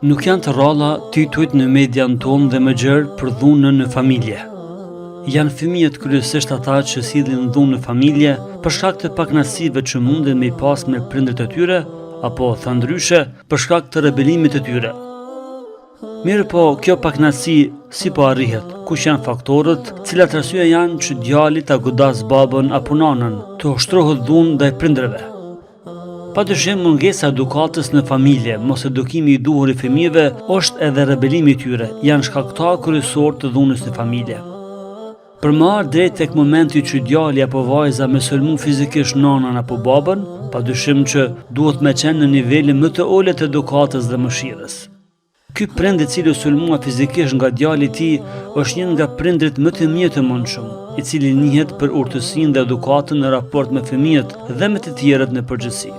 Nuk janë të rralla titujt në median tonë dhe më gjerë për dhunën në familje. Janë fëmijët kryesisht ata që sjellin dhunë në familje për shkak të pakënaqësive që munden me i pas me prindërit e tyre, apo thënë ndryshe, për shkak të rebelimit të tyre. Mirëpo, kjo pakënaqësi si po arrihet? Kush janë faktorët, cilat arsye janë që djali ta godasë babën apo nanën, të ushtrohet dhunë ndaj prindërve? Pa dyshim mungesa e edukatës në familje, mosedukimi i duhur i fëmijëve është edhe rebelimi i tyre, janë shkaktarë kryesorë të dhunës në familje. Për me ardhë drejt tek momenti që djali apo vajza me sulmu fizikisht nanën apo babën, pa dyshim që duhet me qenë në nivelin më të ulët të edukatës dhe mëshirës. Ky prind i cili u sulmua fizikisht nga djali i tij është një nga prindërit më të mirë të mundshëm, i cili njihet për urtësinë dhe edukatën në raport me fëmijët dhe me të tjerët në përgjithësi.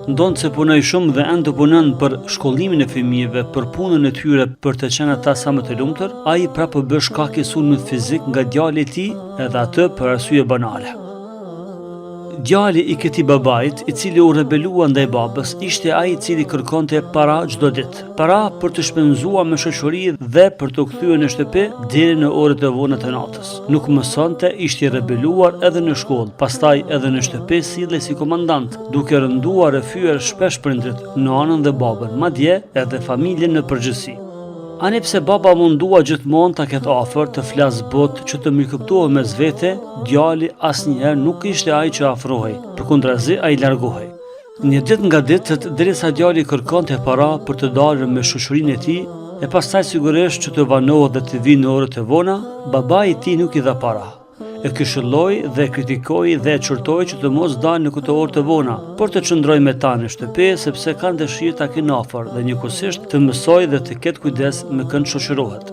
Ndonëse punoi shumë dhe ende punon për shkollimin e fëmijëve, për punën e tyre për të qenë ata sa më të lumtur, ai prapë u bë shkak i sulmit fizik nga djali i tij edhe atë për arsye banale. Djali i këtij babait, i cili u rebelua ndaj babës, ishte ai i cili kërkonte para çdo ditë. Para për të shpenzuar me shoqëri dhe për t'u kthyer në shtëpi deri në orët e vona të natës. Nuk mësonte, ishte i rebeluar edhe në shkollë, pastaj edhe në shtëpi sillej si komandant, duke rënduar e fyer shpesh prindërit, nanën dhe babën, madje edhe familjen në përgjithësi. Ani pse baba u mundua gjithmonë ta ketë afër, të flasë butë që të mirëkuptohen mes vete, djali asnjëherë nuk ishte ai që afrohej, përkundrazi ai largohej. Një ditë nga ditët, derisa djali kërkonte para për të dalë me shoqërinë e tij, e pastaj sigurisht që të vanohet dhe të vijë në orët e vona, babai i tij nuk i dha para. E këshilloi dhe e kritikoi dhe e qortoi që të mos dalë në këto orë të vona, por të qëndrojë me ta në shtëpi sepse kanë dëshirë ta kenë afër dhe njëkohësisht të mësojë dhe të ketë kujdes me kënd shoqërohet.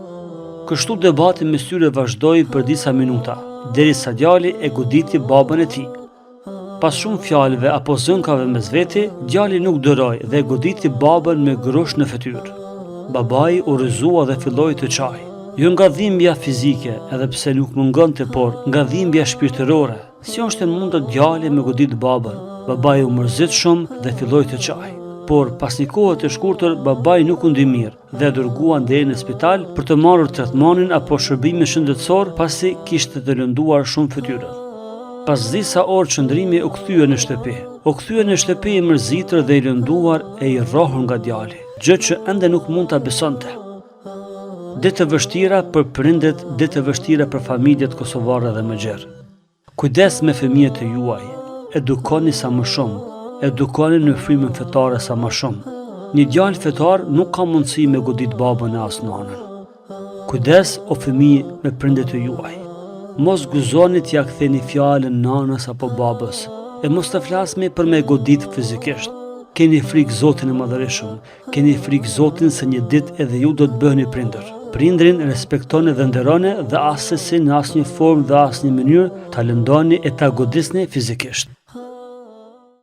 Kështu debati mes tyre vazhdoi për disa minuta, derisa djali e goditi babën e tij. Pas shumë fjalëve apo zënkave mes veti, djali nuk duroi dhe e goditi babën me grusht në fytyrë. Babai u rrëzua dhe filloi të qajë. Jo nga dhimbja fizike, edhe pse nuk mungonte, por nga dhimbja shpirtërore. Si është e mundur djali me godit babën? Babai u mërzit shumë dhe filloi të qajë. Por pas një kohe të shkurtër, babai nuk u ndi mirë. dhe e dërguan deri në spital për të marrur tretmanin apo shërbimin shëndetësor pasi kishte të lënduar shumë fytyrën. Pas disa orë qëndrimi u kthye në shtëpi. U kthye në shtëpi i mërzitur dhe i lënduar e i rrohur nga djali, gjë që ende nuk mund ta besonte. Ditë të vështira për prindët, ditë të vështira për familjet kosovare dhe më gjerë. Kujdes me fëmijët e juaj, edukoni sa më shumë, edukoni në frymën fetare sa më shumë. Një djalë fetar nuk ka mundësi me godit babën e as nanën. Kujdes o fëmijë me prindët e juaj. Mos guxoni t'ia ktheni fjalën nanës apo babës, e mos të flasmi për me godit fizikisht. Keni frikë Zotin e Madhërishëm, Keni frikë Zotin se një ditë edhe ju do të bëheni prindër. Prindrin respektoni dhe nderoni dhe assesi në asnjë formë dhe asnjë mënyrë ta lëndoni e ta godisni fizikisht.